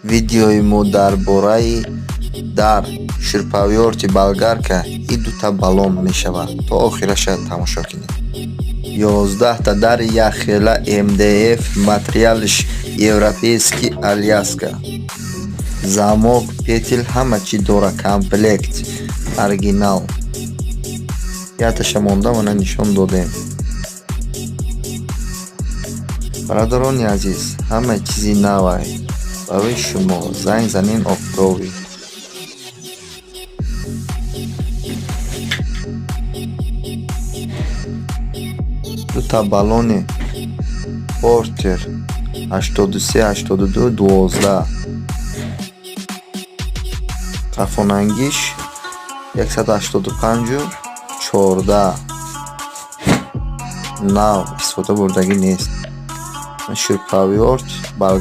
Видеои мо дар бораи дар шуруповёрти болгарка и дута баллон мешавад. То охираша тамошо кунед. 11-та дари якхела МДФ, материалаш европейский, Аляска. Замок, петель, ҳама чӣ дора, комплект, оригинал. Яташа монда, мана нишон додем. Бародарони азиз, ҳама чизи навай барои шумо, занг занен оптовый. Дута баллони Портер 83, 82, 12. Қафонангиш 185 14. Нав, истифода бурдагӣ нест. Шуруповёрт, болгарка.